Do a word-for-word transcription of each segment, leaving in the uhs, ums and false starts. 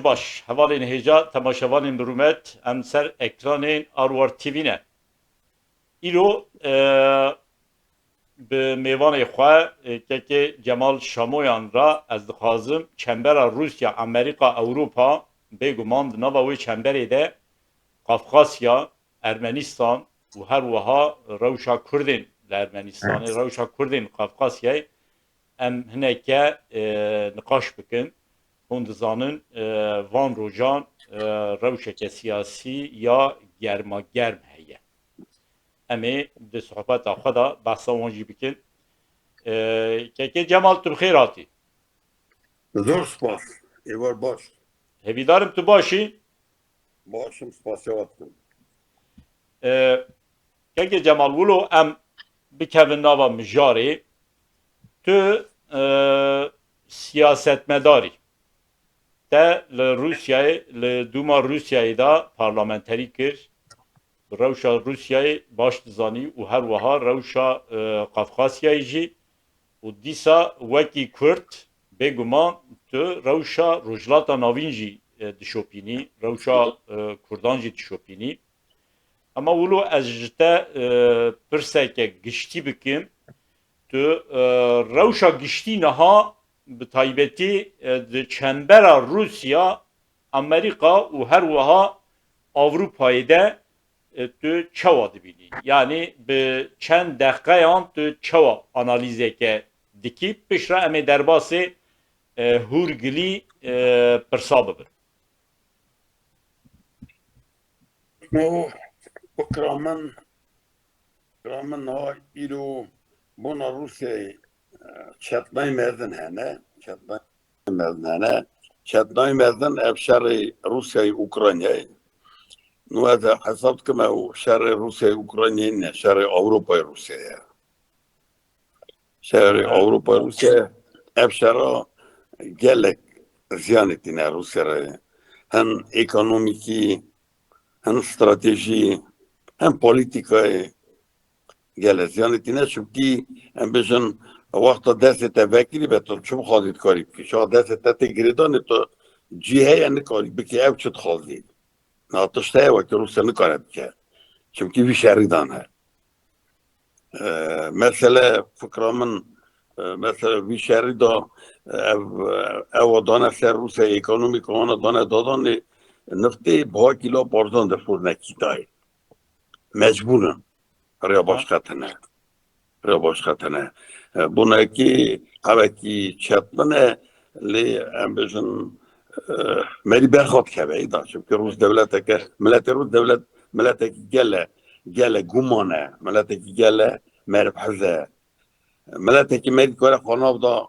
Baş, hevalên hêja, temaşevanên bi rûmet, em ser ekranên Arwar T V ne. Îro, e, bi mêvanê xwe, e, kekê Cemal Şamoyan re ez dixwazim çembera Rûsya, Amerîka, Ewropa, bêguman di nava wê çemberê de Qafqasya, Ermenistan û her wiha rewşa Kurdên li Ermenistanê, Evet. rewşa Kurdên Qafqasyayê em hineke, e, niqaş bikin. Hûn dizanin, e, van rojan, e, rewşeke siyasî ya germa germ heye. Em ê di sohbeta xwe de behsa wan jî bikin. E, Kekê Cemal, tu bi xêr hatî. Zor spas. Êvar baş. Hêvîdar im tu baş î. Baş im, spasiya we dikim. E, Kekê Cemal, wilo em bikevin nava mijarê, tu, e, siyasetmedarî, te li Rûsyayê, li dûma Rûsyayê de parlamenterî kir, bi rewşa Rûsyayê baş dizanî û her wiha rewşa, e, Qafqasyayê jî. Û dîsa wekî Kurd, bêguman tu rewşa Rojhilata Navîn jî, e, dişopînî, rewşa, e, Kurdan jî dişopînî. Ama wilo ez ji te, e, pirseke giştî bikim. Tu, e, rewşa giştî niha bi taybetî, e, di çembera Rûsya, Amerîka û her wiha Ewropayê de, e, tu çawa dibînî? Yanî bi çend deqeyan tu çawa analîzeke dikî? Piştre em ê derbasê, e, hûrgilî, e, pirsa bibin. No, fikra min, fikra min niha îro bona Rûsyayê, e, çetinayî mezin hene, çetinayî mezin hene. Çetinayî mezin ev şerê Rûsyayê Ukraynayê. No ez hesab dikim ew şerê Rûsyayê Ukraynayê ne, şerê Ewropayê Rûsyayê ye. Şerê Ewropa Rûsya, ev şera gelek ziyanê tîne Rûsya re. Hem ekonomîkî, hem stratejî, hem polîtîkayê gelek ziyanê tîne. Çimkî em bêjin wexta destê te vekirî be, tu çi bixwazî dikarî bikî. Çawa destê te tê girêdanê, tu cî heye nikarî bikî, ew çi dixwazî. Na tişt heye wekî Rûsya nikare bike. Çimkî vî şerî dane. E, mesele fikra min, e, mesele vî şerî de, e, ev, e, ewa dane ser Rûsya, ekonomîka wana dane dadanê niftê, biha kîlo barzan de firne Kîtayê. Mecbûr in. Rêya baş qet hene. Rêya baş qet hene. E, bunekî hevekî çetin e, lê em bêjin, e, merî berxa dikeve îda. Çimkî Rûs dewleteke, miletê Rûs dewlet, miletekî gele, gele guman e, miletekî gele merivhiz e. Miletekî merî kare xwe nav da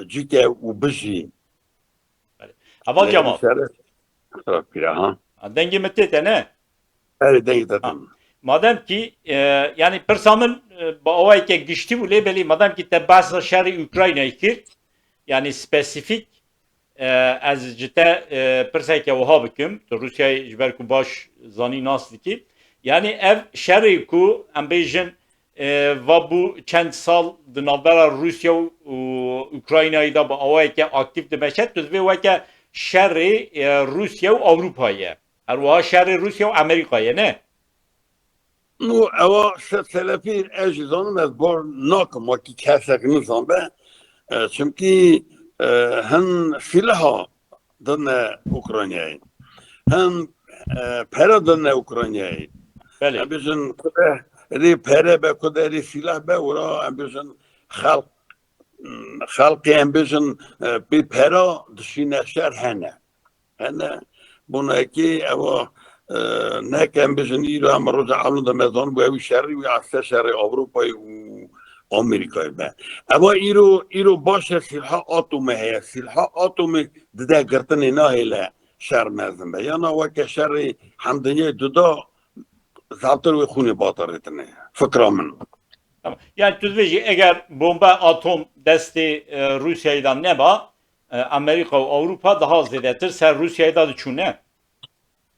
cike û bijî. Belê. Heval Cemal. Pîra, ha. Ha, dengê min tê te, ne? Erê, dengê te tê. Madem ki, e, yani pirsa min, e, bi awayeke giştî bû, lê belê madem ki te behsa şerê Ukraynayê kir, yani spesîfîk, e, ez ji te, e, pirseke wiha bikim, tu Rûsyayê ji ber ku baş zanî nas dikî. Yani ev şerê ku em bêjin, e, va bû çend sal di navbera Rûsya û, û Ukraynayê de bi awayeke aktîf dimeşe, tu divê weke şerê, e, Rûsya û Ewropayê ye. Her wiha şerê Rûsya û Amerîkayê ye, ne? Nû ewa ser telefî ez jî zanim, ez bar nakim wekî kesek nizan be. E, çimkî, e, hin sîlaha dine Ukraynayê. Hem, e, pere dine Ukraynayê. Belê. Em bêjin ku de rê pere be, ku de rê sîlah be, wira em bêjin xelq, xelkê em bêjin, e, pê pera dişîne şer hene. Hene, bunekî ewa, e, neke em bêjin îro em roja ewlin de me zanibû ew şerî wî ase şerê Ewropayê û Amerîkayê be. Ewa îro, îro baş e sîlha atomê heye. Sîlha atomê dide girtinê nahêle şer mezin be. Yana weke şerê hemdinyayê duda zaftir wê xûnê batirêtine. Fikra min. Tamam. Yani tu dibêjî eger bombe atom destê, e, Rûsyayê de neba, e, Amerîka û Ewropa daha zêdetir ser Rûsyayê de diçûne?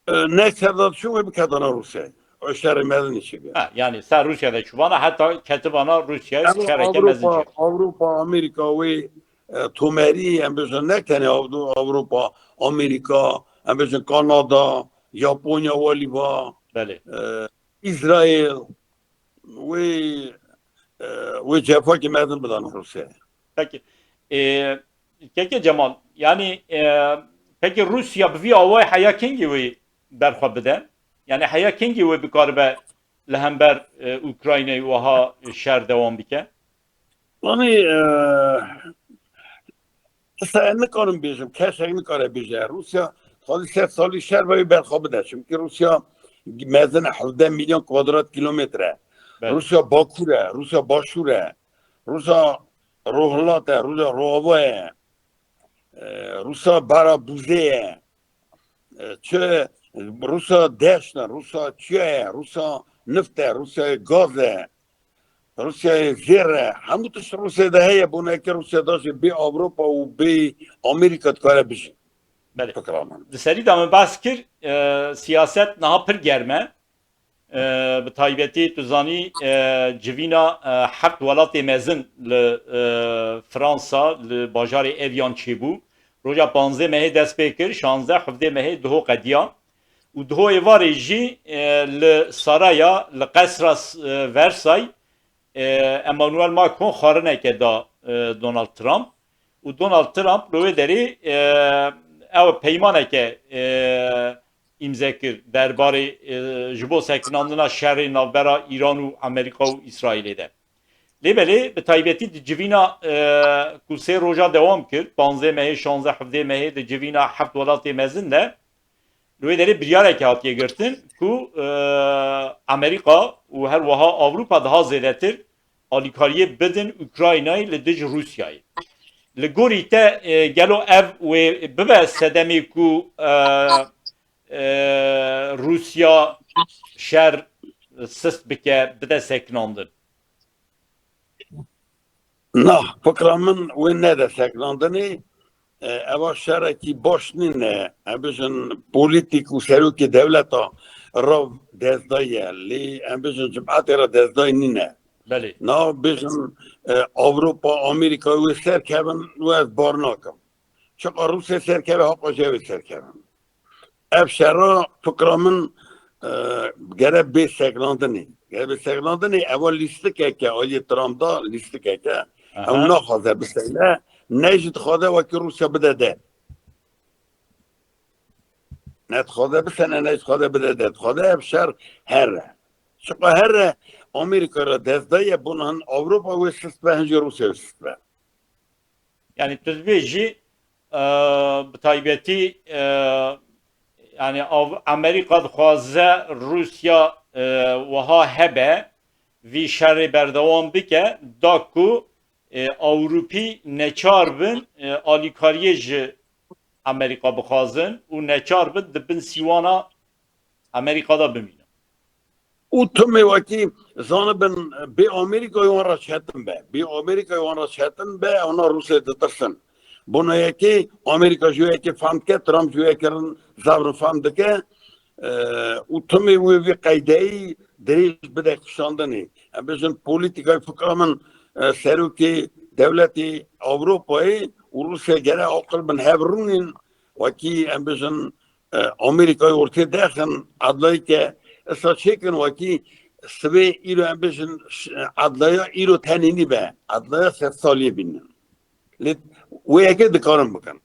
E, ne ser de diçûn wê biketana Rûsyayê. O şerê mezin çi be? Ha, yani ser Rûsya de çûbana heta ketibana Rûsyayê şereke mezin çi? Ewropa, Amerîka wê e, tomerî, em bêjin ne tenê Avru-, Ewropa, Amerîka, em bêjin Kanada, Japonya, welî va, Belê. e, Îsraîl, wê, e, wê cefakî mezin bidane Rûsyayê. Peki. E, Keke Cemal, yani, e, peki Rûsya bi vî awayê heya kengî wê berxwe bide? Yani heya kengî wê bikaribe li hember, e, Ukraynayê wiha şer dewam bike? Yanî, e, qise ez nikarim bêjim, kesek nikare bêje. Rûsya xwedî sed salî şer be wê berxwe bide. Çimkî Rûsya mezin hevdeh milyon kwadrat kîlometre. Belê. Rûsya bakur e, Rûsya başûr e, Rûsya rohilat e, Rûsya roava ye, e, Rûsya bara bûzê ye. E, çi, Rûsya deşt e, Rûsya çiya ye, Rûsya nift e, Rûsya gaz e, Rûsya zêr e. Hemû tişt Rûsya de heye, bona yekê Rûsya da jî bê Ewropa û bê Amerîka dikare bijî. Belê. Fikra min. Di serî de min behs kir, e, siyaset niha pir germ e. E, bi taybetî tu zanî, e, civîna, e, heft welatê mezin li, e, Fransa, li bajarê Evian çêbû. Roja panzdeh mehê dest pê kir, şazdeh hevdeh mehê diho qediya. Û diho êvarê jî, e, li saraya, li qesra, e, Versay, e, Emmanuel Macron xwarineke da, e, Donald Trump. Û Donald Trump li wê derê, e, ew peymaneke, e, îmze kir derbarê, e, ji bo sekinandina şerê navbera Îran û Amerîka û Îsraîlê de. Lê belê bi taybetî di civîna, e, ku sê roja dewam kir, panzdeh mehê, şazdeh hevdeh mehê di civîna heft welatê mezin de, li wê derê biryareke hatiye girtin ku, e, Amerîka û her wiha Ewropa daha zêdetir alîkariyê bidin Ukraynayê li dij Rûsyayê. Li gorî te, e, gelo ev wê bibe sedemê ku, e, e, Rûsya şer sist bike, bide sekinandin? Na, fikra min wê nede sekinandinê. E, eva şerekî baş nîne. Em bêjin polîtîk û serokê dewleta rav destdayî ye. Lê em bêjin cemaetê re destdayî nîne. Belê. Na bêjin, e, Ewropa, Amerîka wê serkevin, wê ez bar nakim. Çiqa Rûsya serkeve, haqa jî wê serkevin. Ev şera fikra min, e, gere bê sekinandinê. Gere bê sekinandinê, eva lîstikeke, aliyê Trump da lîstikeke. Aha. Ew naxwaze biseyle, ne jî dixwaze wekî Rûsya bide de. Ne dixwaze bisene, ne jî dixwaze bide de. Dixwaze ev şer here. Çiqa here, Amerîka re dest daye, bûn hin Ewropa wê sist be, hin jî Rûsya wê sist be. Yani tu dibêjî, e, bi taybetî, e, yani Av-, Amerîka dixwaze Rûsya, e, wiha hebe, vî şerê berdewam bike, da ku, e, Ewropî neçar bin, e, alîkariyê ji Amerîka bixwazin û neçar bin di bin sîwana Amerîka de bimînin. Û timê wekî zanibin bê Amerîkayê wan re çetin be. Bê Amerîkayê wan re çetin be, wana Rûsyayê ditirsin. Bona yekê Amerîka ji wê yekê fehm dike, Trump ji wê yekê rin zaf rin fehm dike. E, û timê wê vî qeydeyî dirêj bide kişandinê. Em bêjin polîtîkayê fikra min, e, serokê dewletê Ewropayê û Rûsya gere aqil bin hev rûnên wekî em bêjin, e, Amerîkayê ortê dexin, edlayî ke esa çêkin wekî sibê îro em bêjin ş-, edlaya îro tenê nîbe, edlaya sed saliyê bînin. Lê wê yekê dikarin bikin.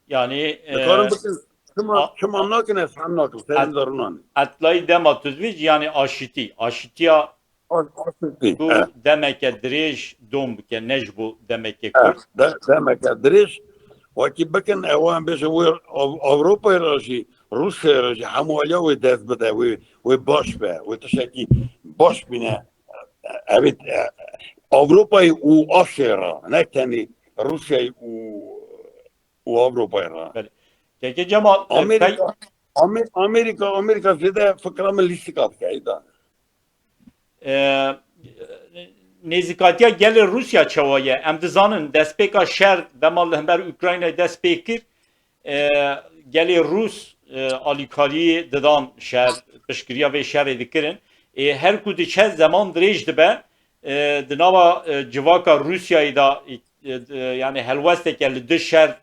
Yani, Dikarin e, bikin. Çima, a-, çima nakin ez fehm nakim. Serê et-, de rûnan. Edlayî dema tu dibêjî yani aşitî. Aşitiya Aş-, aşitî. Ku, eh, demeke dirêj dom bike, ne ji bo demeke, eh, kurt. De-, demeke dirêj. Wekî bikin, ew em bêjin wê Ew-, Ewropayê re jî, Rûsyayê re jî hemû aliya wê dest bide, wê, wê baş be, wê tiştekî baş bîne. Evê, e, Ewropayê û Asyayê re, ne tenê Rûsyayê û, û Ewropayê re. Belê. Keke Cemal, e, Amerîka, pey- Amer-, Amerîka, Amerîka zêde fikra min lîstika dike, ey da. E, nêzîkatiya gelê Rûsya çawa ye? Em dizanin destpêka şer dema li hember Ukraynayê dest pê kir, e, gelê Rûs, e, alîkariyê didan şer, piştgiriya vê şerê dikirin. Ê, her ku diçe zeman dirêj dibe, e, di nava, e, civaka Rûsyayê de, e, e, e, yani helwesteke li dij şer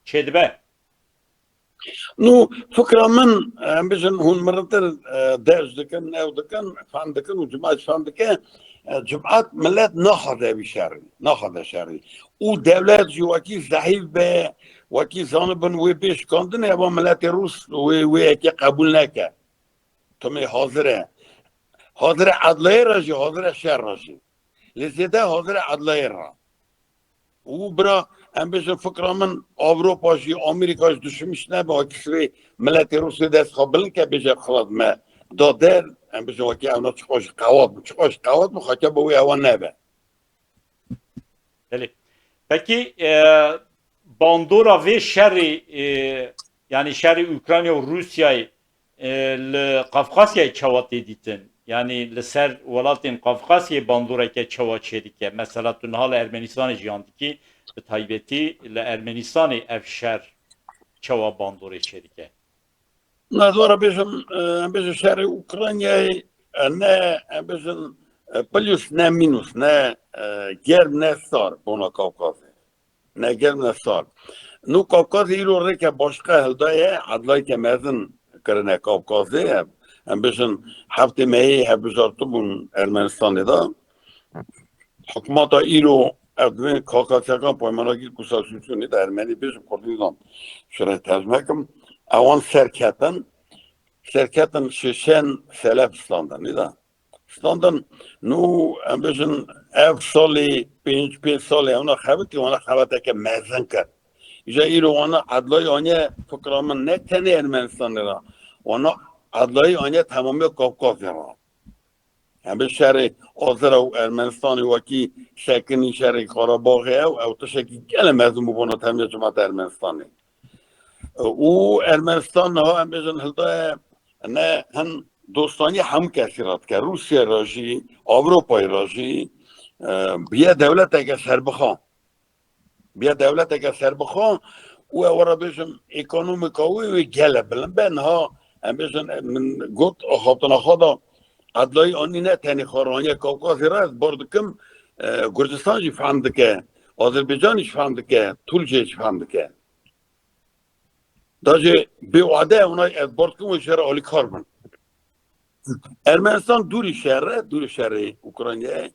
çêdibe? Nû fikra min, em bijin hûn mirintir, e, derc dikin, ew dikin, fem dikin û cimat fem dike. E, cimat millet naxwaze vî şerî, naxwaze şerî. Û dewlet jî wekî zehîf be, wekî zanibin wê bê şikandinê, eva miletê Rûs wê, wê yekê qebûl neke. Tumê hazir e. Hazir e edlayê re jî, hazir e şer re jî. Lê zêde hazir e edlayê re. Û bira, em bêjin fikra min, Ewropa jî, Amerîka jî duşimîş nebe, wekî sibê miletê Rûsê dest xwe bilind ke bêje xilas me da der, em bêjin wekî ewna çiqas jî qewat bû, çiqas jî qewat bû, xaçe bi wê ewa nebe. Belê. Pekî, e, bandora vê şerî, e, yani şerî Ukrayna û Rûsyayê, e, li Qafqasyayê çawa tê dîtin? Yani li ser welatên Qafqasyayê bandoreke çawa çêdike? Mesela tu niha li Ermenistanê jiyan dikî, bi taybetî li Ermenistanê ev şer çawa bandorê çêdike? Na, ez wara bêjim, e, em bêjin şerê Ukraynayê, e, ne, em bêjin, e, plus ne minus, ne, e, germ ne sar bona Kawkazê. Ne germ ne sar. Nû Kawkazê îro rêke başqa hildaye, edlayke mezin kirine Kawkazê. Em, em bêjin heftê mehê hevbijartibûn Ermenistanê de. Hikûmeta îro ev divê kakaçekan paymanagî ku sosyosyonê de ermenî bêjim, kurdî zan şirê tercme kim. Ewan serketin, serketin şişen selef standin, nîda. Standin, nû em bêjin ev salê, pênc, pênc salê ewna xebitî, wana xebeteke mezin kir. Îja îro wana edlayî aniye fikra min ne tenê Ermenistanê re. Wana edlayî aniye temamê Kawkazê re. Em bi şerê Azera û Ermenistanê wekî sekinî şerê Qarabaxê ew, ew tiştekî gelek mezin bû bona temiya cimata Ermenistanê. Û Ermenistan niha em bêjin hildaye ne hin dostanî hemû kesî re dike. Rûsya re jî, Ewropayê re jî, e, biye dewleteke serbixwe. Biye dewleteke serbixwe û ew re bêjim ekonomîka wê, wê gele bilind be. Niha em bêjin, min got axaftina xwe de edlayî anî ne tenê xwe raniye Kawkazê re, ez bar dikim, e, Gurcistan jî fehm dike, Azerbaycanî jî fehm dike, Tirkiyê jî fehm dike. Da jî bê wade ewna ez bar dikim wê jê re alîkar bin. Ermenistan dûrî şer e, dûrî şerê Ukraynayê.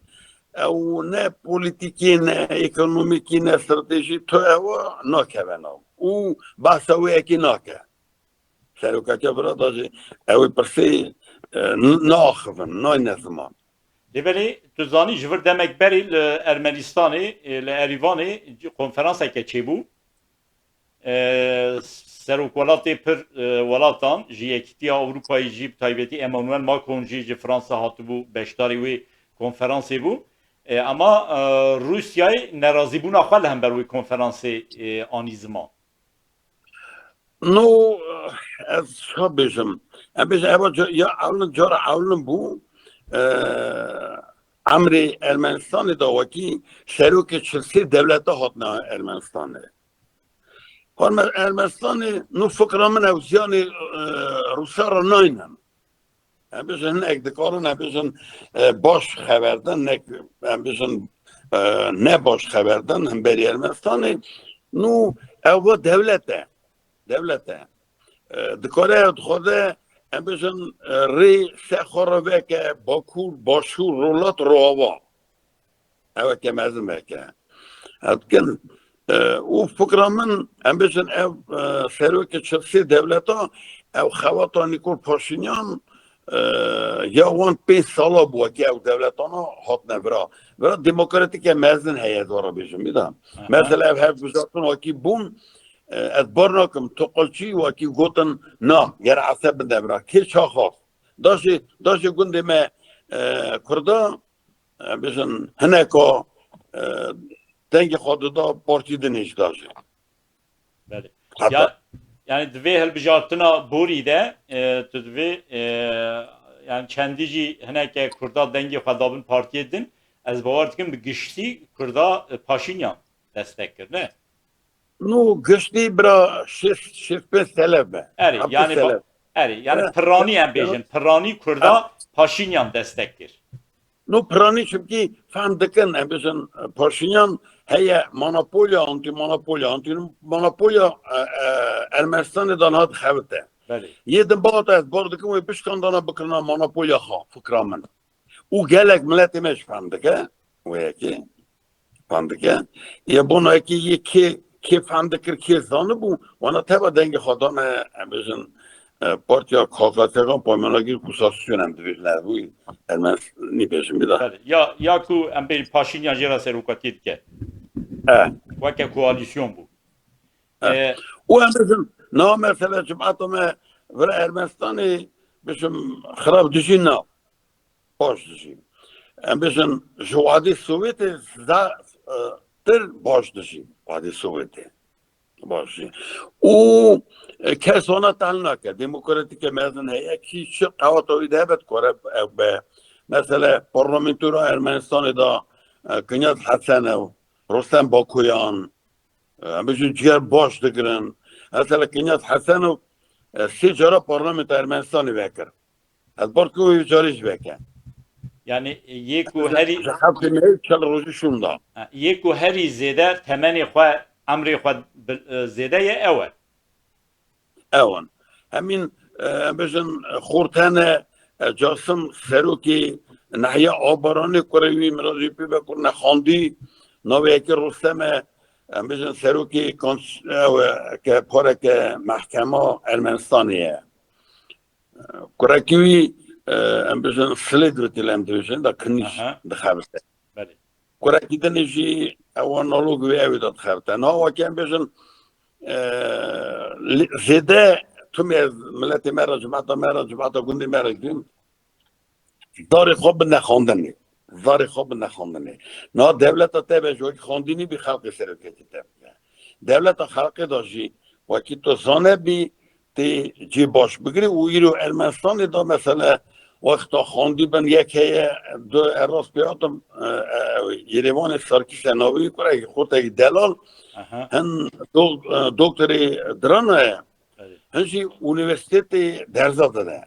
Ew ne polîtîkî, ne ekonomîkî, ne stratejî, tu ew nakeve nav. Û behsa wê yekê nake. Serokatiya vira da jî ew ê pirsê, e, n-, naaxivin, nayne ziman. Lê belê tu zanî ji vir demek berî li Ermenistanê, e, li Erîvanê konferanseke çêbû. E, serokwelatê pir, e, welatan ji Yekîtiya Ewropayê jî, bi taybetî Emmanuel Macron jî ji Fransa hatibû, beşdarî wê konferansê bû. E, ama, e, Rûsyayê nerazîbûna xwe li hember wê konferansê, e, anî ziman. No, ez ça bêjim? Em bêjin eva ca-, ya ewlin, cara ewlin bû, e, emrê Ermenistanê da wekî serokê çil sê dewleta hatine Ermenistanê. Xanime Ermenistanê, nû fikra min ew ziyanê, e, Rûsa re naynin. Em bêjin hinek dikarin, em bêjin, e, baş xeber din, nek, em bêjin, e, ne baş xeber din hemberî Ermenistanê. Nû ew va dewlet e. Dewlet e. E, dikare ew dixwaze, em bêjin, e, rê ser xwe re veke Bakur, Başûr, Rojhilat, Rojava. Ew eke mezin veke. Ev dikin, e, û fikra min, em bêjin ev, e, serokê çil sê dewleta, ew xebata Nîkol Paşînyan, e, ya wan pênc sala bû wekî ew dewletana hatine vira. Vira demokratîke mezin heye, ez wara bêjim, îda. Aha. Mesela ev hevbijartin wekî bûn, e, ez bar nakim, Toqalçî wekî gotin, na, gere eseb bide vira. Kê ça xwest? Da jî, da jî gundê me, e, Kurda, e, bêjin, hineka, e, dengê xwe dida partî dinê jî da jî. Belê. Heta. Ya, yani di vê hilbijartina borî de, e, tu divê, e, yani çendî jî hineke Kurda dengê xwe dabin partiyê din, ez bawer dikim bi giştî Kurda, e, Paşînyan destek kir, ne? Nû giştî bira şêst, şêst pênc selef be. Erê, heftê yani ba-, selef. Erê, yani piranî em bêjin, piranî Kurda Paşînyan destek kir. Nû piranî çimkî fehm dikin, em bêjin Paşînyan heye monopolya, antîmonopolya, antîmonopolya, e, e, Ermenistanê de niha dixebite. Belê. Yê din bata ez bar dikim wê bişkandana bikirina monopolya xwe, fikra min. Û gelek miletê me jî fehm dike, wê yekê fehm dike. Yê bona yekê yê kê, kê fehm dikir, kê zanibû, wana teva dengê xwe dane, em bêjin, e, Partiya Karkesekan Paymanagîr Konsensasyon em dibêjin, ez bû Ermenî bêjim bir daha. Belê. Ya, ya ku em bêjin Paşinyan jê re serokatiyê dike. E. Weke koalîsyon bû. E. E. Û em bêjin, na mesele cemaeta me vira Ermenistanê bêjim xirab dijî na. Baş dijî. Em bêjin ji wadê Sovyetê za-, e, tir baş dijî. Wadê Sovyetê. Baş dijî. Û, e, kes wana tehl nake. Demokratîke mezin heye kî çi qewata wî de hebe dikare ev be. Mesela parlamentoya Ermenistanê de, e, Kinyat Hesenev, Rostem Bakuyan, e, em bêjin ciger baş digirin. Mesela Kinyat Hesenev, e, sê cara parlamentoya Ermenistanê vekir. Ez bar ku wê carî jî veke. Yani, e, yê ku herî Ji hevdê me çel rojî şûnda. Ha, yê ku herî zêde temenê xwe, emrê xwe bil-, e, zêde ye ew e. Ewan. Hemîn, e, em bêjin, e, xortene, e, Casim serokê nehiya Abaranê kurê wî mirazî pê be kurne xandî, navê yekê Rostem e, em bêjin serokê kons-, ew e, ke pareke mehkema Ermenistanê ye. Kurekî wî, e, em bêjin Slêdwitî lê em dibêjin, da kinîş Aha. dixebite. Belê. Kurekî dinê jî ew analog wê ew ê da dixebite. Niha wekî em bêjin, e, li-, zêde tumê ez miletê me re, cimata me re, cimata gundê me re dibêm. Zarê xwe bidine xandinê. Zarê xwe bidine xandinê. Niha dewleta te be ji wekî xandinî bî xelqê seroketî te bike. Dewleta xelqê de jî wekî tu zane bî tê cê baş bigirî û îro Ermenistanê de mesela wexta xandî bin yek heye du ev rast pê hatim, e, e, Yerêvanê Sarkîs e navê wî kurekî xortekî delal Aha. hin do-, e, doktorê dirana ye. Belê. Hin jî unîversîtetê derza dide.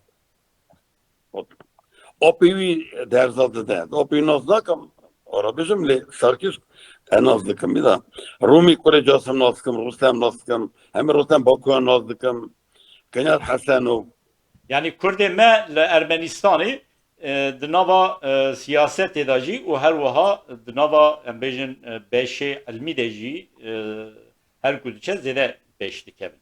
Apê wî derza dide. Apê wî nas nakim. Ara bijim lê Sarkîs e nas dikim. Bir da Rûmî kurê Casim nas dikim, Rûstem nas dikim. Hemî Rûstem Bakuyan nas dikim. Kinyat Hesenov. Yani Kurdê me li Ermenistanê, e, di nava, e, siyasetê de jî û her wiha di nava, em bêjin, e, beşê ilmî de jî, e, her ku diçe zêde pêş dikevin.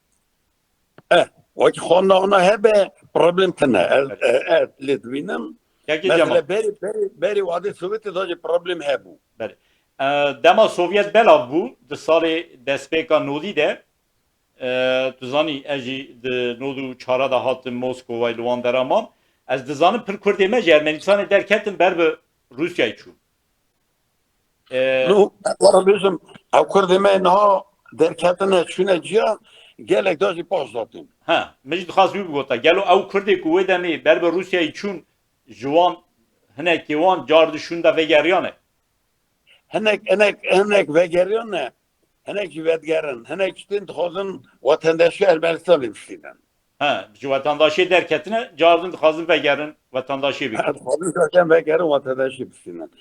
Eh, wekî xwe navna hebe problem tine. Ez, Belê. e, ez lê dibînim. Kekê Mesela Cemal. berî, berî, berî wadê Sovyetê de jî problem hebû. Belê. E, dema Sovyet belav bû, di salê destpêka nodî de, e, tu zanî, ez jî di nod û çara de hatim Moskowayê li wan dera mam. Ez dizanim pir Kurdê me ji Ermenistanê derketin ber bi Rûsyayê çûn. E, Nu, wara bêjim, ew Kurdê me niha derketine, çûne ciya, gelek da jî paş datin. Ha, min jî dixwest wî bigota. Gelo ew Kurdê ku wê demê ber bi Rûsyayê çûn, ji wan hinekê wan car di şûn de vegeriyane? Hinek, hinek, hinek vegeriyane, hinek jî vedigerin, hinek jî tên dixwazin wetendaşiya Ermenistanê bistînin. Ha, ji wetandaşê derketine, car din dixwazin vegerin, wetandaşê bikin. Ha, dixwazin zaten vegerin, wetandaşê bistînin.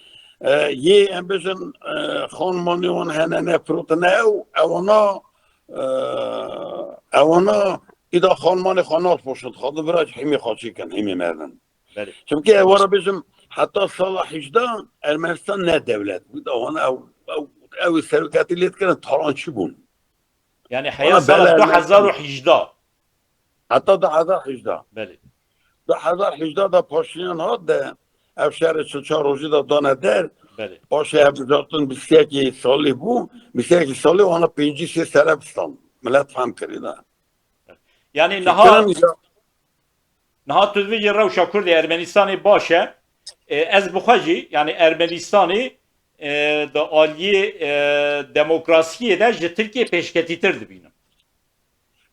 E, yê em bêjin, e, xanmanê wan hene ne firotine ew, ewana, e, ewana îda xanmanê xwe nas poşin, dixwazin vira ji hîmê xwe çêkin, hîmê mezin. Belê. Çimkî ew wara bêjim, heta sala hejda Ermenistan ne dewlet bû, da wana ew, ew, ew seroketî lê dikirin, talan çi bûn? Yani heya Wana sala bela du hezar û hejda. Heta du hezar hejda. Belê. Du hezar hejda da Paşinyan hat de ev şerê çil çar rojî de dane der. Belê. Paşê ev bijartin bîst yekê salî bû. Bîst yekê salî wana pêncî sê serebistan. Milet fehm kirî da. Yani niha, Fikirin ya- niha tu dibêjî rewşa Kurdê Ermenistanê baş e. E, ez bi xwe jî, yani Ermenistanê, e, di aliyê, e, demokrasiyê de ji Tirkiyê pêşketîtir dibînim.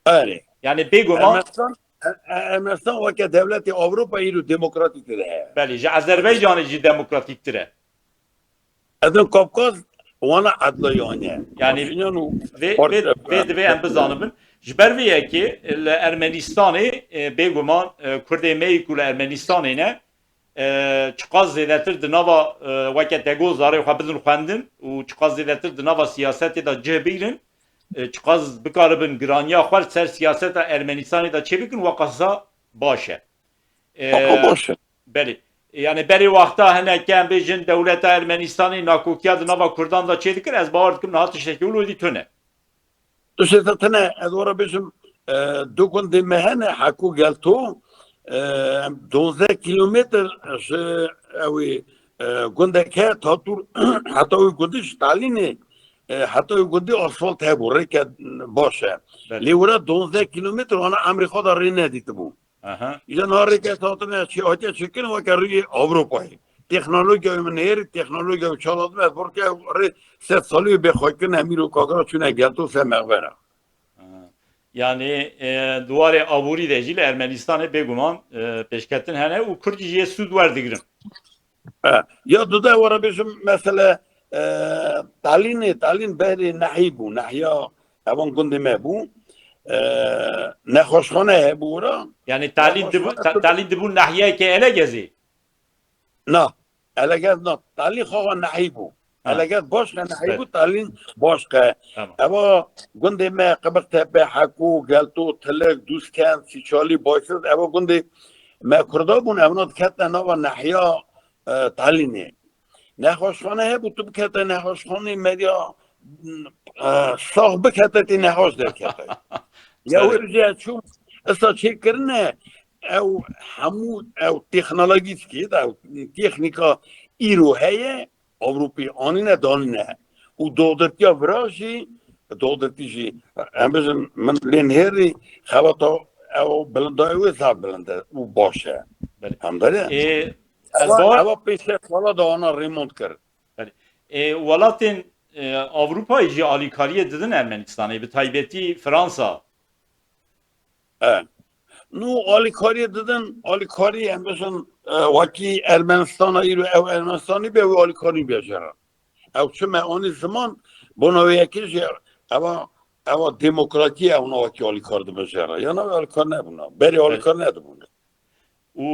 Erê. Yani bêguman Ermenistan, E-, E-, Ermenistan weke dewletê Ewropa îro demokratîk tê de heye. Belê, ji Azerbaycanê jî demokratîktir e. Edin Kafkaz wana edla yane. Yani Paşinyan û vê, Parti-, vê, vê divê em bizanibin. Ji ber vê yekê li Ermenistanê, e, bêguman, e, Kurdê me yê ku li Ermenistanê ne, e, çiqas zêdetir di nava, e, weke te got, zarê xwe bidin xwendin û çiqas zêdetir di nava siyasetê de cih bigrin, e, çiqas bikaribin giraniya xwe li ser siyaseta Ermenistanê de çêbikin, weqasa baş e. E, Weka baş e. Belê. Yani berê wexta hineke em bêjin dewleta Ermenistanê nakokiya di nava Kurdan de çêdikir, ez bawer dikim niha tiştekî wilo dî tune. Tiştê te tune, ez were bêjim, e, du gundê me hene, Heko Gelto, e, em duwazdeh kilometr ji ew ê, e, gundek he, Tatur, heta wê gundî ji Talînê, e, heta wê gundî asfalt hebû, rêke baş e. Belê. Lê were duwazdeh kilometr wana emrê xwe de rê nedîtibû. Aha. Îja niha rêke hatine çi, hatiye çêkirin weke rûyê Ewropayê. Teknolojiya min nêrî, teknolojiya çalatme, ez borke rê sed salî bê xwe kirin, Emîr û Kakra çûne Gelto ser mexbera. Aha. Yani, e, di warê aborî de jî li Ermenistanê bêguman, e, pêşketin hene û Kurd jî yê sûd werdigirin. E, ya dude were bêjim, mesele, e, Talînê, Talîn berê nehî bû, nehiya evan gundê me bû. E, nexweşxane hebû wira. Yani Talîn dibû, Nexweşxane Ta-, tu- Talîn dibû nehiyeke Elegezê? Na, Elegez na. Talîn xwe nehî bû. Ha. Elegez baş ne nehî Belê. bû, Talîn baş qe. Tamam. Eva gundê me Qibirtepe, Heko, Gelto, Tilik, Dûskend, Sîçalî, Başsiz, eva gundê me Kurda bûn, evna diketine nava nehiya, e, Talînê. Nexweşxane hebû, tu bikete nexweşxanê, meriya, e, sax bikete, tê nexweş derkete. Ya Serê. wê jî ez çûm, esa çêkirine, ew hemû, ew teknolojîskî, ew teknîka îro heye, Ewropî anîne danîne. Û doxdirtiya vira jî, doxdirtî jî, em bijin, min lê nihêrî xebata ew bilindayê wê zaf bilind e û baş e. Belê. Em dere? Ê, ez Ewa, bawer ewa pênc sed sala da ana rêmond kir. Belê. Ê, welatên, e, Ewropayê jî alîkariyê didin Ermenistanê, bi taybetî Fransa. E. Nû alîkariyê didin, alîkarî em bêjin, e, wekî Ermenistana îro ew Ermenistanî be, wê alîkarî bêje re. Ew çi me anî ziman, bona wê yekê jî eva, eva demokratî ew na wekî alîkar dibêje re. Ya na wê alîkar nebûna. Berê Evet. alîkar nedibûne. Û,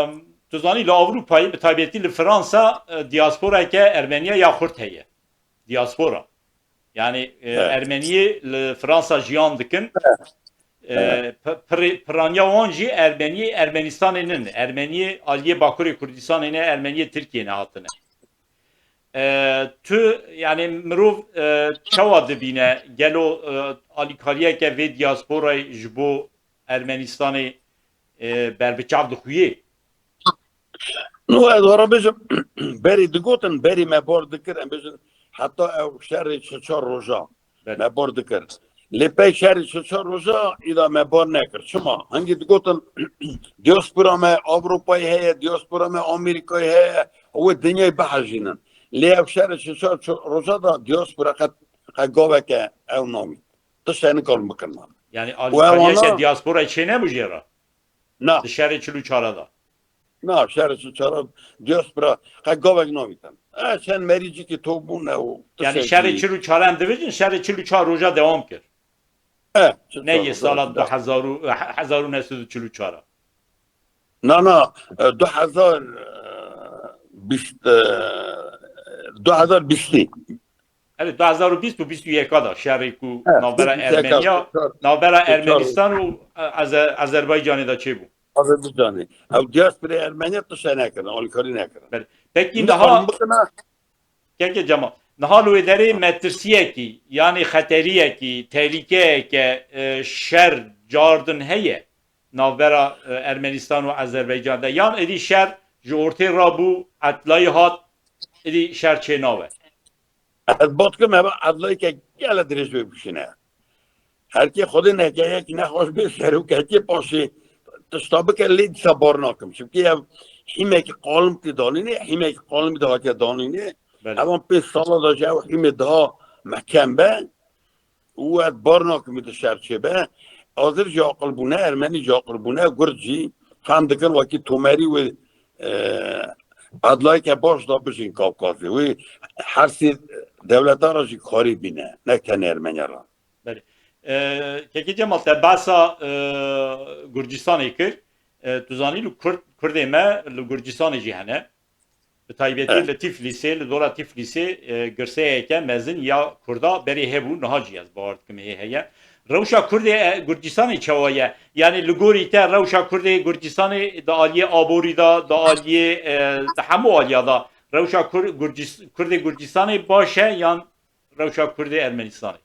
em, tu zanî li Ewropayê, bi taybetî li Fransa, e, diasporeke Ermeniya ya xurt heye. Diaspora. Yani, e, Evet. Ermeniyê li Fransa jiyan dikin. E, Evet. pi-, pirê-, piraniya wan jî Ermeniyê Ermenistanê nin. Ermeniyê aliyê Bakurê Kurdistanê ne, Ermeniyê Tirkiyê ne hatine. E, tu, yani mirov, e, çawa dibîne? Gelo, e, alîkariyeke vê diasporayê ji bo Ermenistanê, e, berbiçav dixuyê? No, ez wara bêjim, berî digotin, berî me bar dikir, em bêjin, heta ew şerê çi çar roja Belê. me bar dikir. Lê pey şerê çi çar roja, îda me bar nekir. Çima? Hingî digotin, diaspora me Ewropayê heye, diaspora me Amerîkayê heye, wê dinyayê bihejînin. Lê ew şerê çi çar ço-, roja da diaspora qet, qet gaveke ew namî. Tiştê nikarin bikin. Yani Û ew alîkariyeke ana diasporayê çênebû jê re? Na. Di şerê çil û çar de. Na, şerê çil û çar diaspora qet gavek navîtin. E, çend merî cîkî top bûne û Yani tiştekî. şerê çil û çar em dibêjin, şerê çil û çar roja dewam kir. E, çil Ne çar yê roja sala dewam. du hezar û, hezar û neh sed û çil û çar. Na, na, e, du hezar, e, bîst, e, du hezar bîstî. Evet, du hezar û bîst û bîst û yek de şerê ku Evet, navbera bîst û yek Ermeniya, çar, navbera çar. Ermenistan û, e, Aze-, Azerbaycanê de çêbû. Azerbaycanê. Ew diasporê Ermeniya tişte nekirin, alîkarî nekirin. Belê. Pekî Hûn niha, dixwazin bikine? Keke Cemal, niha li wê derê metirsiyekî, yanî xeteriyekî, tehlîkeyeke, e, şer cardin heye navbera, e, Ermenistan û Azerbaycan de? Yan êdî şer ji ortê rabû, etlayî hat, êdî şer çê nabe? Ez bat kim, eva edlayeke gele dirêj wê bikişîne. Her kê Xwedê neke yek nexweş bê seroketiyê paşê tişta bike, lê dîsa bar nakim. Çimkî ev hîmekî qalimtî danînê, hîmekî qalimî de hatiye danînê. Belê. Evan pênc sala de jî ew hîmê daha mekem be û ez bar nakim wî di şer çêbe. Azir jî aqil bûne, Ermenî jî aqil bûne, Gurd jî fem dikin wekî Tomerî wê, e, edlayeke baş da bijîn Kavkazê. Wê her sê dewleta re jî karî bîne, ne tenê Ermeniya re. Belê. E, Kekê Cemal, te behsa, e, Gurcistanê kir. E, tu zanî li Kurd, Kurdê me li Gurcistanê jî hene. Bi taybetî Evet. li Tiflisê, li dora Tiflisê, e, girseyeke mezin ya Kurda berê hebû, niha jî ez bawer dikim hê heye. Rewşa Kurdê, e, Gurcistanê çawa ye? Yani li gorî te rewşa Kurdê Gurcistanê di aliyê aborî de, di aliyê, e, di hemû aliya de rewşa Kur-, Gurcis-, Kurdê Gurcistanê baş e yan rewşa Kurdê Ermenistanê?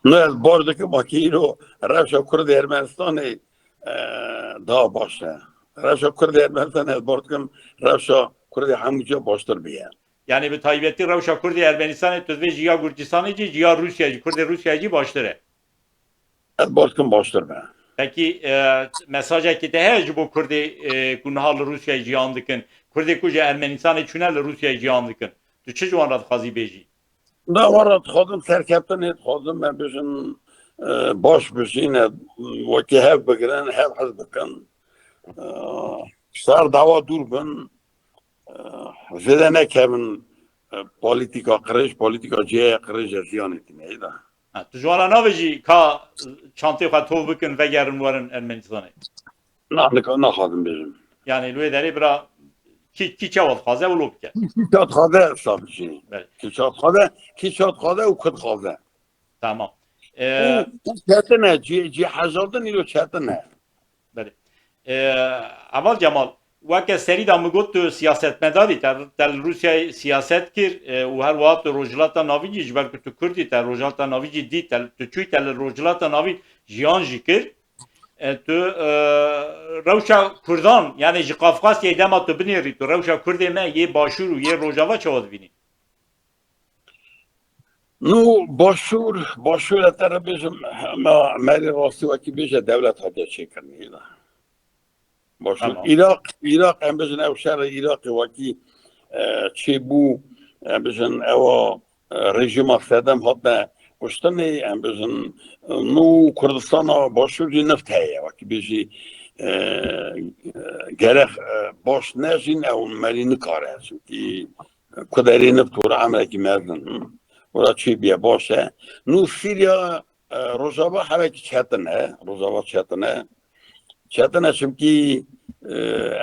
Ne, ez baş dikim, wekî îro rewşa Kurdê Ermenistanê, e, daha baş e. Rewşa Kurdê Ermenistanê ez baş dikim, rewşa Kurdê hemû cî baştir bûye. Yani bi taybetî rewşa Kurdê Ermenistanê tu dibê ji ya Gurcistanê jî, ji ya Rûsyayê jî, Kurdê Rûsyayê jî baştir e. Ez baş dikim baştir be. Pekî, e, mesajekî te heye ji bo Kurdê, e, ku niha li Rûsyayê jiyan dikin? Kurdê ku ji Ermenistanê çûne li Rûsyayê jiyan dikin. Tu çi ji wan re dixwazî bêjî? Da wan re dixwazim serkeftinê, dixwazim me bijin, e, baş bijîne, wekî hev bigirin, hev hez bikin. E, ser dawa dûr bin, e, zêde nekevin, e, polîtîka qirêj, polîtîka cihê qirêj e ziyanê tîne de. Ha, tu ji wan re nabêjî ka çantê xwe tov bikin, vegerin werin Ermenistanê? Na, nika naxwazim bêjim. Yani li wê derê bira kî, kî çawa dixwaze wilo bike. Kî çawa dixwaze, sabî. Belê. Kî çawa dixwaze, kî çawa dixwaze û ku dixwaze. Tamam. Ee, û, û çetin e, cî, cî hejaldin îro çetin e. Belê. Ee, Heval Cemal, weke serî de min got tu siyasetmedar î, te, te li Rûsyayê siyaset kir, e, û her wiha tu Rojhilata Navîn jî, ji ber ku tu Kurd î, te Rojhilata Navîn jî dît, te, tu çûyî te li Rojhilata Navîn jiyan jî kir. E, tu, e, rewşa Kurdan, yani ji Qafqasyayê dema tu binêrî, tu rewşa Kurdê me yê Başûr û yê Rojava çawa dibînî? Nû Başûr, Başûr e te re bêjim, me, me rê rastî wekî bêje dewlet hatiye çêkirinê de. Başûr. Tamam. Îraq, Îraq, em bêjin ew şerê Îraqê wekî, e, çêbû, em bêjin ewa, e, rejîma Sedem hatine kuştinê, em bêjin, e, nû Kurdistana Başûr jî nift heye, wekî bêjî, e, e, gerek, e, baş nejîn ew merî nikare, çimkî Ku derê nift wira emrekî mezin, wira çêbûye baş e. Nû Sîrya, e, Rojava hevekî çetin e. Rojava çetin e. Çetin e çimkî, e,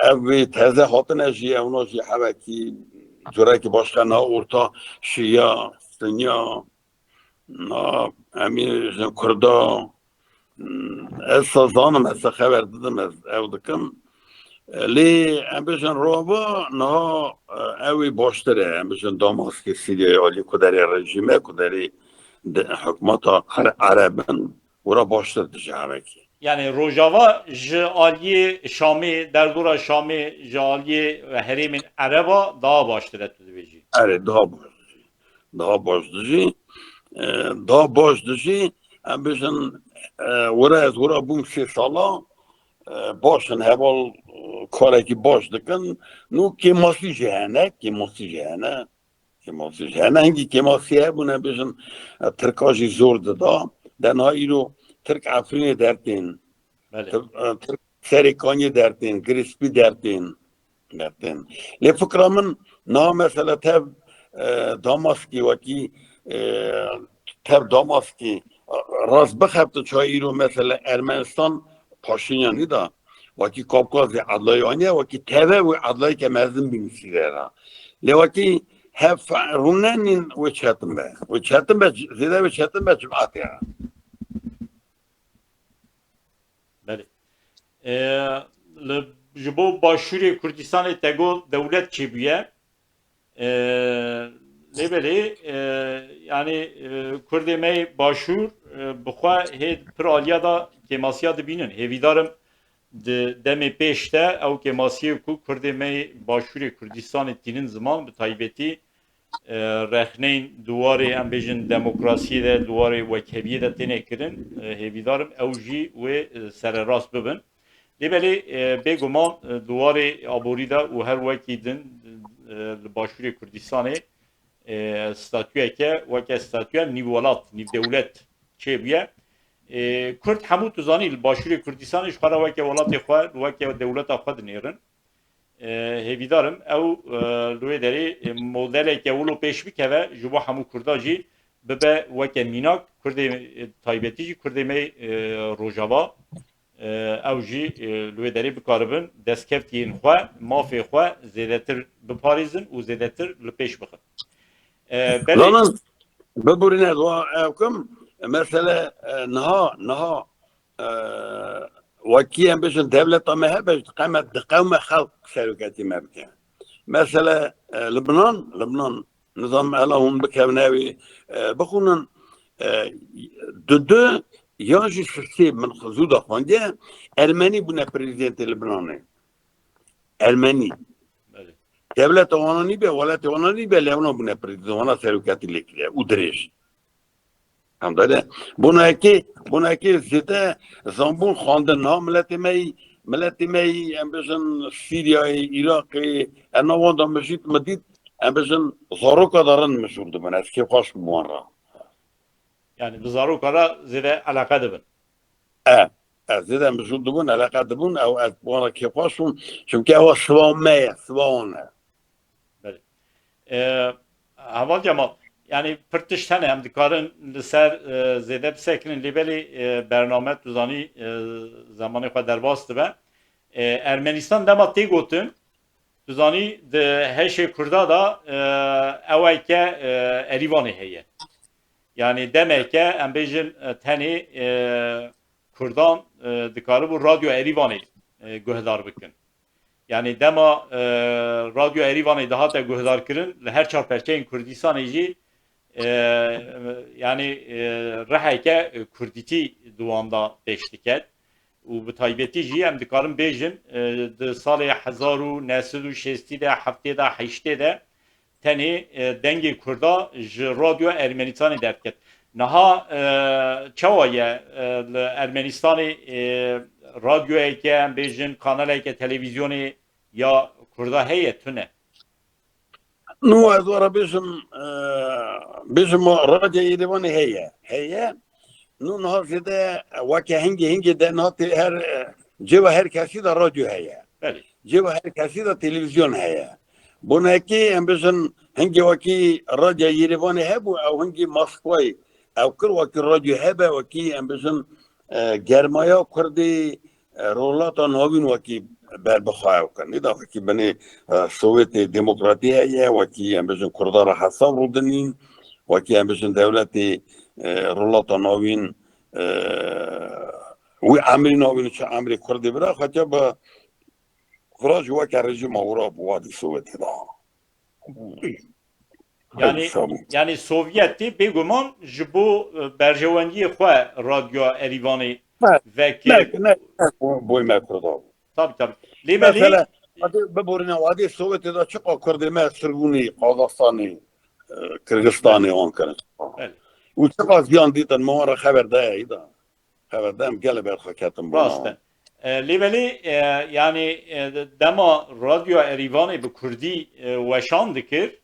ev wê teze hatine jî, ewna jî hevekî curekî başka na orta şiya, sinya, na, em ê ji Kurda, Hmm, ez sa zanim, ez sa xeber didim, ez ew dikim. E, lê em bêjin rava niha, e, ew ê baştir e. Em bêjin Damaskê Sîriyeyê alî ku derê rejîm e, ku derê de, hikûmeta Are-, Ereb in, wira baştir dijî hevekî. Yani Rojava ji aliyê Şamê, derdora Şamê, ji aliyê herêmên Ereba daha baştir e, tu dibêjî? Erê, daha baş dijî. Daha baş dijî. E, daha baş dijî. Em bêjin, e, wira ez wira bûm sê sala, e, baş in, heval, e, karekî baş dikin. Nû kêmasî jî hene, kêmasî jî hene. Kêmasî jî hene. Hingî kêmasî hebûn, em bêjin, e, Tirka jî zor dida. De niha îro Tirk Efrînê dertên. Belê. Tir-, e, Tirk Serê Kaniyê dertên, Girê Spî dertên. Dertên. Lê fikra min niha mesela tev, e, Damaskî wekî, e, tev Damaskî, e, rast bixebtin çawa îro mesela Ermenistan Paşinyanî da wekî Kavkazê edlayê aniye, wekî teve wê edlayeke mezin bîn Sîrê ra. Lê wekî hev rûnenîn wê çetin be. Wê çetin be, zêde wê çetin be cemaatê ra. Belê. E, li, ji bo Başûrê Kurdistanê te got dewlet çêbûye. E, lê belê, e, yani, e, Kurdê me yê Başûr, e, bi xwe hê pir aliya da kêmasiya dibînin. Hêvîdar im di demê pêş de ew kêmasiyê ku Kurdê me yê Başûrê Kurdistanê tînin ziman, bi taybetî e, rexneyên di warê, em bêjin, demokrasiyê de, di warê wekheviyê de têne kirin, e, hêvîdar im ew jî wê, e, sererast bibin. Lê belê, e, bêguman, e, di warê aborî de û her wekî din, e, li Başûrê Kurdistanê, e, statuyeke weke statuya nîvwelat, nîvdewlet çêbûye. E, Kurd hemû tu zanî li Başûrê Kurdistanê ji xwe re weke welatê xwe, weke dewleta xwe dinêrin. E, hêvîdar im ew, e, li wê derê, e, modeleke wilo pêş bikeve, ji bo hemû Kurda jî bibe weke mînak, Kurdê, e, taybetî jî Kurdê me, e, Rojava, e, ew jî, e, li wê derê bikaribin destkeftiyên xwe, mafê xwe zêdetir biparêzin û zêdetir li pêş bixin. E, belê. Zanin, biborîne dua ew kim, mesele, e, niha, niha, e, wekî em bêjin dewleta me hebe, qeme diqewme xelk seroketî me bike. Mesele, e, Libnan, Libnan, nizam ela hûn bikevine wî, e, bixwînin, e, du du yan jî sisê min zû da xwendiye, Ermenî bûne prezidentê Libnanê. Ermenî. Belê. Dewleta wana nîbe, welatê wana nîbe, lê wana bûne prezident, wana seroketî lê kiriye û dirêj. Em dayde, bona yekê, bona yekê zêde zanbûn xwendin, ha miletê me yî, miletê me yî, em bêjin Sîriyayê, Iraqê, em na wan da min jî, min dît, em bêjin zaroka da rind mijûl dibin, ez kêfxweş bûm wan re. Yani bi zaroka re zêde eleqe dibin. E, e, zêde mijûl dibûn, eleqe dibûn, ew ez bi wan re kêfxweş bûm, çimkî ew siba me ye, siba wan e. Belê. E, Heval Cemal, yani pir tişt hene em dikarin li ser, e, zêde bisekinin, lê belê, e, bername tu zanî, e, zemanê xwe derbas dibe. E, Ermenistan dema tê gotin, tu zanî di heşê Kurda da, e, ewayke, e, Erîvanê heye. Yani demeke em bêjin, e, tenê, e, Kurdan, e, dikaribû Radyo Erîvanê, e, guhdar bikin. Yani dema, e, Radyo Erîvanê dihate guhdarkirin, li her çar perçeyên Kurdistanê jî, e, yani, e, riheke, e, Kurdîtî di wan da pêş diket. Û bi taybetî jî em dikarin bêjin, e, di salê hezar û neh sed û şêstî de, heftê de, heştê de tenê, e, dengê Kurda ji Radyo Ermenistanê derdiket. Niha, e, çawa ye, e, li Ermenistanê, e, radyoyeke, em bêjin kanaleke televîzyonê ya Kurda heye, tune? Nû ez were bêjim, e, bêjim Radyo Yerevanê heye. Heye. Nû niha zêde weke hingê hingê de niha tê-, her, e, cêva her kesî de radyo heye. Belê. Cêva her kesî de televîzyon heye. Bonekê em bêjin hingê wekî Radyo Yerevanê hebû, ew hingê Maskwayê ew kir wekî radyo hebe, wekî em bêjin, e, germaya Kurdê, e, Rojhilata Navîn wekî ber bi xwe ew kir. Nî da wekî binê, e, Sowêtê Demokratî heye, wekî em bêjin Kurda re hesab rûdinîn, wekî em bêjin dewletê, e, Rojhilata Navîn, e, wî emrî navîn çi emrê Kurdê bira, xetiya bi xwe jî weke rejîma wira bi wadî Sowêtê da. Yani, Ay, sağ ol. Yani Sovyetê bêguman ji bo, e, berjewendiyê xwe Radyoya Erîvanê Ne, vekir. Ne, ne, ne, bo-, boy me Kurda bû. Tabii, tabii. Lê belê Mesela, wadê, biborîne wadê Sovyetê de çiqa Kurdê me Sirgûnê, Qazaxstanê, e, Kırgızistanê wan kirin. Belê. Û çiqa ziyan dîtin, me wan re xeber daye, î da. Xeber da, em gelê berxwe ketin bona. Rast e. E, lê belê, e, yani, e, dema Radyoya Erîvanê bi Kurdî, e, weşan dikir,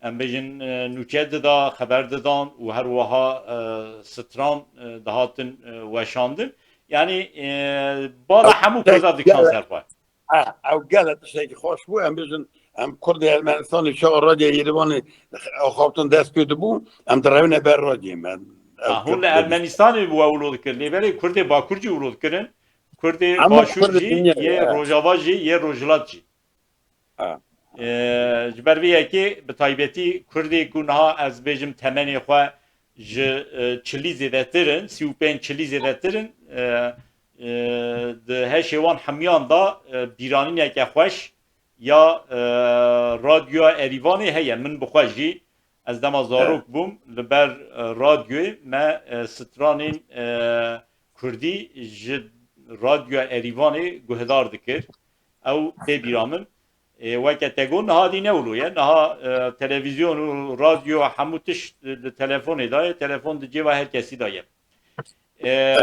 em bêjin, e, nûçe dida, xeber didan û her wiha, e, stran, e, dihatin, e, weşandin. Yani, e, bala Ew hemû ge-, Kurda dikisan gele-, ser xwe. Ha, ew gele tiştekî xweş bû. Em bêjin, em Kurdê Ermenistanê çawa Radyo Yerevanê axaftin dest pê dibû, em direvine ber radyoyê me. Ew Ha, hûn li Kurd Ermenistanê bi we wilo dikir. Lê belê Kurdê Bakur jî wilo dikirin. Kurdê Ama Başûr Kurdê jî, dinya yê ye. Rojava jî, yê Rojhilat jî. Ha. E, ji ber vê yekê bi taybetî Kurdê ku niha ez bêjim temenê xwe ji, e, çilî zêdetir in, sî û pênc çilî zêdetir in, e, e, di heşê wan hemiyan da, e, bîranîneke xweş ya, e, Radyoya Erîvanê heye. Min bi xwe jî, ez dema zarok bûm, li ber, e, radyoyê me, e, stranên, e, Kurdî ji Radyoya Erîvanê guhdar dikir. Ew tê bîra min. Ê, weke te got, niha dî ne wilo ye. Niha, e, televîzyon û radyo hemû tişt li telefonê de ye. Telefon di cêva her kesî de ye. E,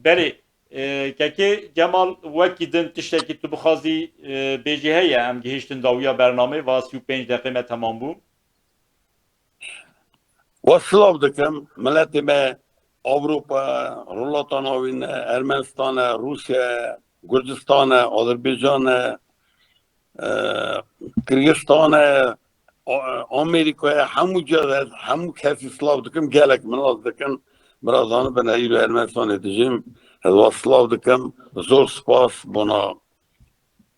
belê, e, kekê Cemal, wekî din tiştekî tu bixwazî, e, bêjî heye, em gihiştin dawiya bernamê, va sî û pênc deqê me temam bû. We silav dikim, miletê me Ewropa, Rojhilata Navîn e, Ermenistan e, Rûsya ye, Gurcistan e, Azerbaycan e, e, Kirgistan e, A-, Amerîka ye, hemû cihê, hemû kesî silav dikim, gelek min nas dikin. Bira zanibin, ez îro Ermenistanê dijîm. Ez wa silav dikim. Zor spas bona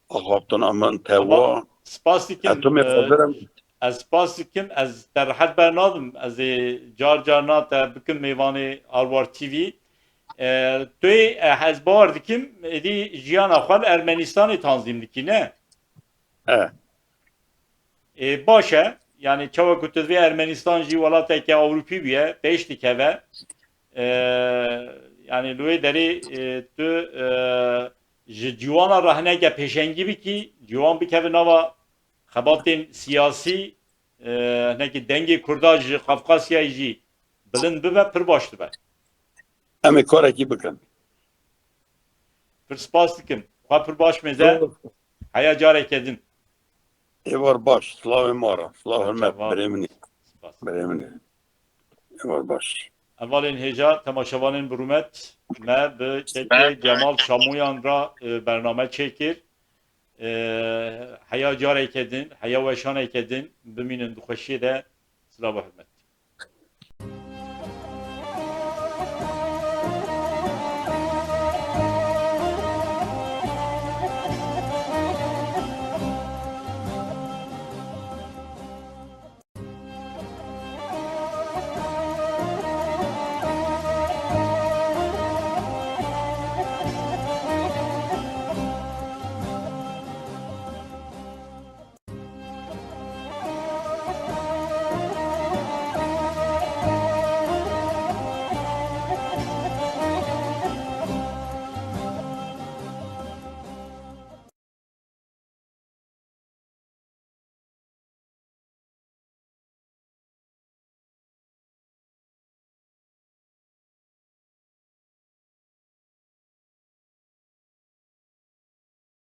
axaftina min tewa. Spas dikim. Ez tu mê e, qedirim. Ez spas dikim. Ez te rehet bernadim. Ez ê car carna te bikim mêvanê Arwar T V. E, tu yê, e, ez bawer dikim, êdî jiyana xwe li Ermenistanê tanzîm dikî, ne? E. Ê, baş e. Yani çawa ku tu divê Ermenistan jî welateke Ewropî bûye, pêş dikeve. E, yani li wê derê, e, tu, e, ji ciwana re hineke pêşengî bikî, ciwan bikeve nava xebatên siyasî, e, hinekî dengê Kurda ji Qafqasyayê jî bilind bibe, pir baş dibe. Em ê karekî bikin. Pir spas dikim. Xwe pir baş mêze. Zor. Heya careke din. Êvar baş. Slavê ma re. Slav hurmet. Çavan. Birê min ê. Spas. Birê min ê. Êvar baş. Hevalên hêja, temaşevanên bi rûmet, me bi kekê Cemal Şamoyan re, e, bername çêkir. E, heya careke din, heya weşaneke din, bimînin di xweşiyê de. Silav û hurmet.